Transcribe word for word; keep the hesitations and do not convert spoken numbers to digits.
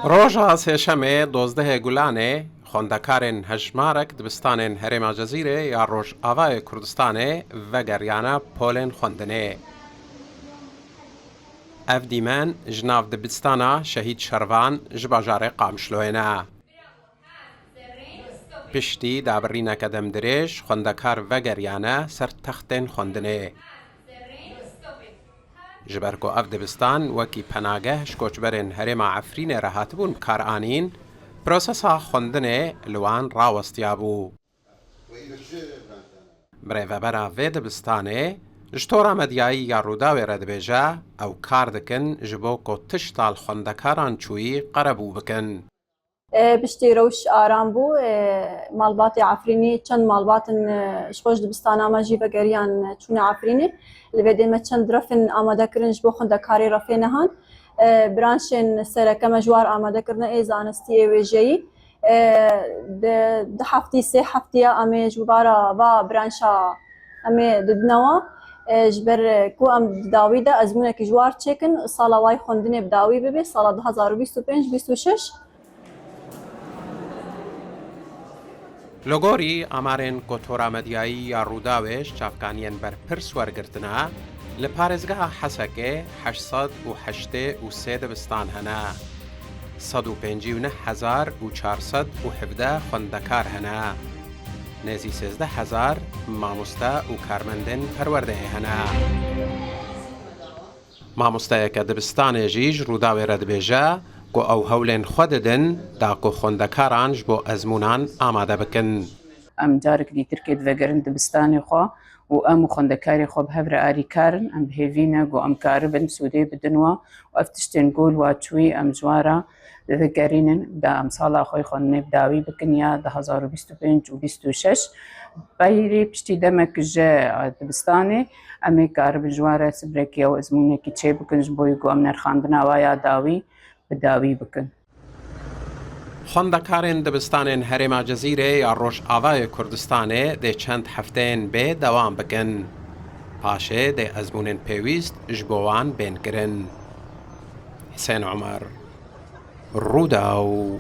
Roja Sêşemê dozdehê Gulanê, xwendekarên hejmarek dibistanên Herêma Cezîrê ya Rojavayê Kurdistanê vegeriyane polên xwendinê. Ev dîmen ji nav dibistana Şehîd Şervan ji bajarê Qamişloyê ne. Piştî dabirîneke demdirêj, xwendekar vegeriyane ser textên xwendinê. Ji ber ku ev dibistan wekî penageh ji koçberên herêma Efrînê re hatibûn bi kar anîn, prosesa xwendinê li wan rawestiyabû. Birêvebera vê dibistanê ji tora medyayî ya Rûdawê re dibêje, ew kar dikin ji bo ku tişta li xwendekaran çûyî qerebû bikin. E, piştî rewş aram bû. E, malbatê Efrînî, çend malbatin, e, ji xwe ji dibistana me jî vegeriyan çûne Efrînê. Li vê dê me çend refin amade kirin ji bo xwendekarê refê nehan. E, branşên sereke me ji war amade kirine, ê zanistî, ê wêjeyî. E, di, di heftî, sê heftiya em ê ji bara va branşa em ê didine wan. E, ji ber ku em di dawî de ezmûnekî ji war çêkin, sala wayî xwendinê bi dawî bibe, sala du hezar û bîst û pênc bîst û şeş. Li gorî amarên ku Tora Medyayî ya Rûdawê ji çavkaniyên berpirs wergirtine, li parêzgeha Hesekê heşt sed û heştê û sê dibistan hene. Sed û pêncî û neh hezar û çar sed û hevdeh xwendekar hene. Nêzî sêzdeh hezar mamoste û karmendên perwerdeyê hene. Mamosteyeke dibistanê jî ji Rûdawê re dibêje ku ew hewlên xwe didin da ku xwendekaran ji bo ezmûnan amade bikin. Em carek dîtirkê divegerin dibistanê xwe û em û xwendekarê xwe bi hev re arîkar in. Em bi hêvî ne ku em karibin sûdê bidin we û ev tiştên ku li wa çûyî em ji we re vegerînin, da em sala xwe yê xwendinê bi dawî bikin ya du hezar û bîst û pênc û bîst û şeş. Beyrê piştî demek ji dibistanê em ê karibin ji we re sibrekî ew ezmûnekî çêbikin ji bo ku em nirxandina wa ya dawî bi dawî bikin. Xwendekarên dibistanên Herêma Cezîrê ya Rojavayê Kurdistanê dê çend hefteyên bê dewam bikin. Paşê dê ezmûnên pêwîst ji bo wan bên kirin. Hisên Omer, Rûdaw.